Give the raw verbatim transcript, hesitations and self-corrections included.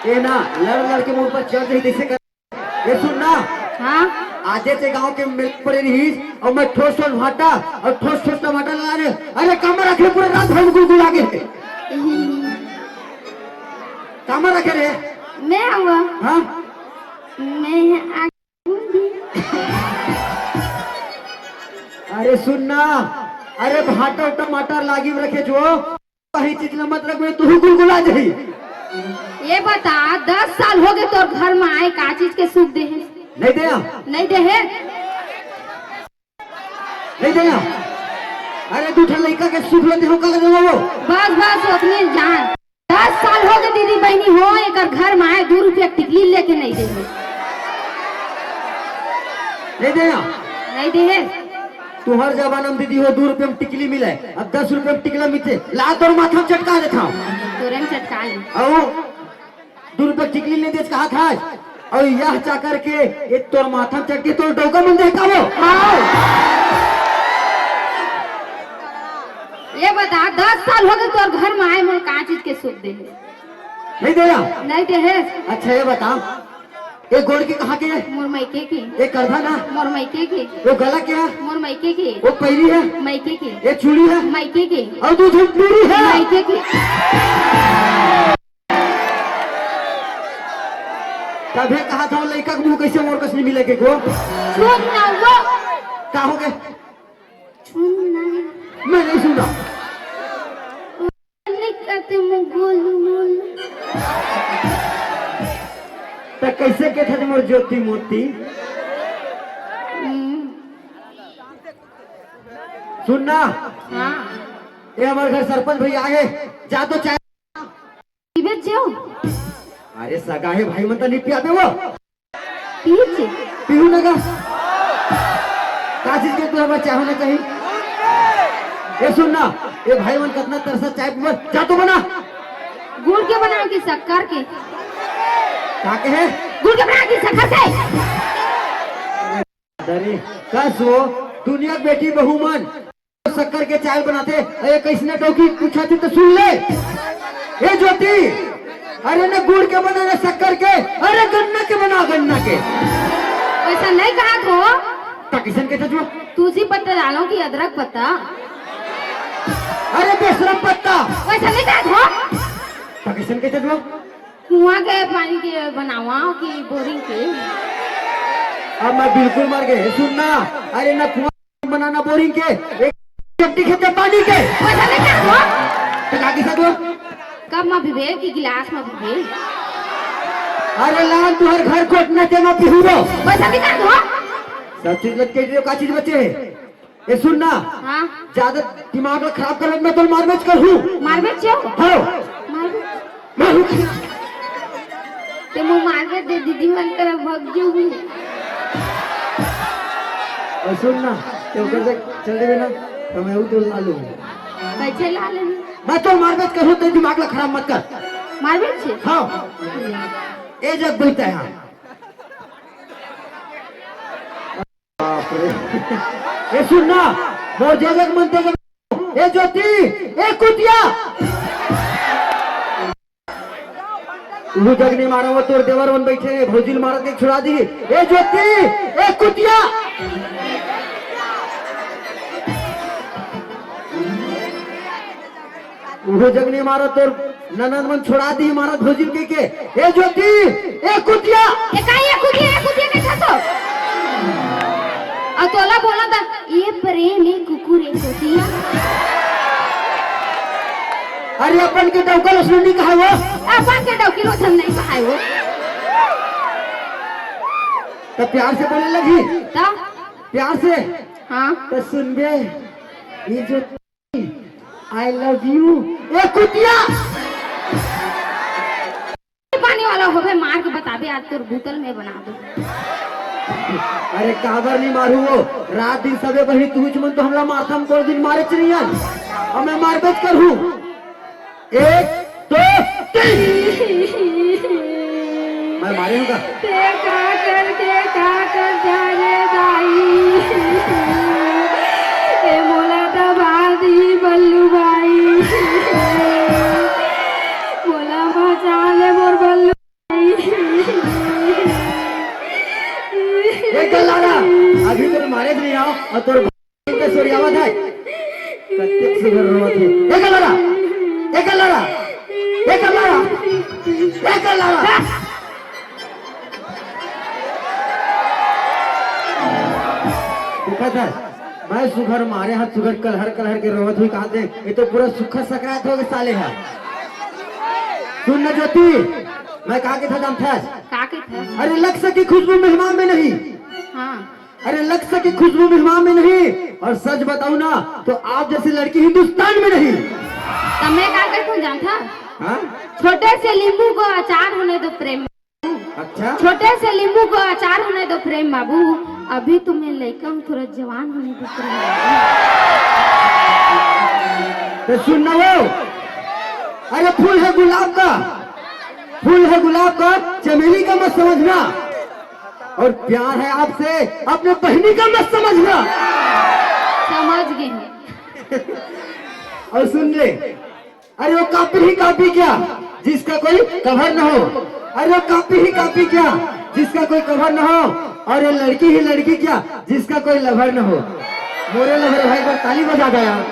ये ना, लड़ लड़ के मोर ऊपर चढ़ रही, जैसे कर। ये सुन ना। हाँ। आजे ते गांव के मेल परे रहीस अउ मैं ठोस ठोस भाटा अउ ठोस ठोस टमाटर ला रहे। अरे कामा रखे, पूरे रात भर में गुलगुला के। कामा रखे रे? मैं हूँ। हाँ। मैं आ- अरे सुन ना, अरे भाटा टमाटर लागी में रखे जो, कहीं चीज ला मत रख, मैं तू गुलगुला जही। ये बता, दस साल हो गए तोर घर में आए, का चीज के सुख दे है? नहीं दे। नहीं दे है। नहीं दे। अरे दू ठन लइका के सुख लेते हो, कर दे वो। बस बस, उतने जान। दस साल हो गए दीदी बहनी हो, एकर घर में आए, दू रुपया टिकली लेके नहीं दे। नहीं दे। नहीं दे। तुहर जमाना में दीदी हो, दू रुपया में टिकली मिले, अब दस रुपया में टिकला मिलते, ला तोर माथा में चटका देता हूँ। तोरे में चटका ले। आओ, दू रुपया टिकली नहीं दे कहा था। अउ यह चाकर के, ये तोर माथा में चटके तोर डौका मन देखावो। हाँ। ये बता, दस साल हो गए तोर घर में आए, मोर का चीज के सुख दे है? नहीं दे। नहीं दे है। अच्छा ये बता, ये गोड़ के कहाँ के है? मोर मायके के। ये करधा ना? मोर मायके के। वो गला क्या है? मोर मायके के। वो पैरी है? मायके के। ये चूड़ी है? मायके के। और दू झन पीढ़ी है? मायके के। तभे कहा था, लइका के मुंह कैसे मोर कस नहीं मिले के को? सुन ना वो। का हो गए? सुन ना। मैं नहीं सुना। नहीं करते मुंह गोल मोल। त कैसे के था मोर ज्योति मोती? हम्म। सुन ना। हाँ। ये हमारे घर सरपंच भैया आए, जा तो चाय पीबे जेव। अरे सगा हे भाई, मन त नहीं पियाबे वो। पीबे जे। पीहू ना का? का चीज के तू हमारा चाहो ना कहीं? ये सुन ना, ये भाई मन कितना तरसा चाय पीबे, जा तो बना। गुड़ के बनाओ कि शक्कर के? का के है? गुड़ के बनाओ कि शक्कर के? अरे, कस वो, दुनिया के बेटी बहू मन शक्कर के चाय बनाथे, अरे कैसने डौकी पूछाथे तो सुन ले। ए ज्योति, अरे न गुड़ के बना, न शक्कर के, अरे गन्ना के बना, गन्ना के। वैसा नहीं कहा थो। त किसन के जो? तुलसी पत्ता डालो कि अदरक पत्ता? अरे बेशरम पत्ता। वैसा नहीं कहा थो। त किसन के जो? कुआं के पानी के बनावा कि बोरिंग के? अब मैं बिल्कुल मर गए। सुन ना, अरे ना कुआं बनाना बोरिंग के, एक चट्टी खेते पानी के। पैसा नहीं क्या हुआ? तो का किसा दो? कप में पीबे कि गिलास में पीबे? अरे लान, तुहर घर कोटना के में पीहू रो। पैसा नहीं क्या हुआ? सब चीज लटके दियो, का चीज बचे है? ए सुन ना, हाँ। ज्यादा दिमाग ला खराब कर, मैं तो मारबेच कर हूँ। मारबेच हो? हाँ। मारबेच। मारू। ते मुँह मारबेच दे दीदी मन करा भग जाऊँ। और सुन ना, ते ओकर से चल देबे ना, तो मैं वो तो ला लूँ। कैसे ला लेबे? मैं तो मारबेच कर हूँ, ते दिमाग ला खराब मत कर। मारबेच छे? हाँ। ए जग बोलता है, हाँ। बाप रे। ए सुन ना, मोर जगत मन ते जग-, ए ज्योति, ए कुतिया। वो जग नहीं मारा, वो तोर देवर मन बैठे हैं, भौजी ल मारत के छुड़ा दी। ए ज्योति, ए कुतिया। उहो जग नहीं मारत, तोर ननद मन छोड़ा दी मारत भौजी के, के। ए ज्योति, ए कुतिया। ए काई ए कुतिया, ए कुतिया के छतो? अउ तोला बोला था, ये प्रेम, ये कुकुर, ये कुतिया। अरे अपन के डौका लसुन नहीं कहा वो? अपन के डौकी लसुन नहीं कहा वो। तो प्यार से बोले लगी। तो? प्यार से? हाँ। तो सुन बे, ये जो I love you। ए कुतिया। पानी वाला होबे, मार के बताबे, आज तोर बोतल में बना दो। अरे काबर नहीं मारू वो, रात दिन सबे बही तू मन तो हमला मारथम, कोनो दिन मारे चलियन, अब मैं मारबेच करहूँ। एक, दो, तीन। मैं मारे हूँ का? ते का कर, ते का कर जा रे दाई। ए मोला दबा दी बल्लू भाई। मोला बचा ले मोर बल्लू। एकर लड़ा, एकर लड़ा, एकर लड़ा, एकर लड़ा। देखा था, मैं सुघर मारे हाथ सुघर कलहर कलहर के रोवत हुई कहा थे, ये तो पूरा सुखा सकरात हो गए साले हा। सुन न ज्योति, मैं कहा के था जानथस? का के था? अरे लग सकी खुशबू मेहमान में नहीं। हाँ। अरे लग सकी खुशबू मेहमान में नहीं। और सच बताऊं ना तो आप जैसी लड़की हिंदुस्तान में नहीं। तो मैं का कहूँ जानथा? हाँ? छोटे से नींबू को अचार होने दो प्रेम। अच्छा। छोटे से नींबू को अचार होने दो प्रेम बाबू। अभी तो मैं लइका हूँ, थोड़ा जवान होने दो प्रेम बाबू। तो सुन ना वो, अरे फूल है गुलाब का, फूल है गुलाब का, चमेली का मत समझना। और प्यार है आपसे, अपने बहिनी का मत समझना। समझ गए। और सुन ले, अरे वो कापी ही कापी क्या, जिसका कोई कवर न हो। अरे वो कापी ही कापी क्या, जिसका कोई कवर न हो। और ये लड़की ही लड़की क्या, जिसका कोई लवर न हो। मोरे लवर भाई को ताली बजा दो यार।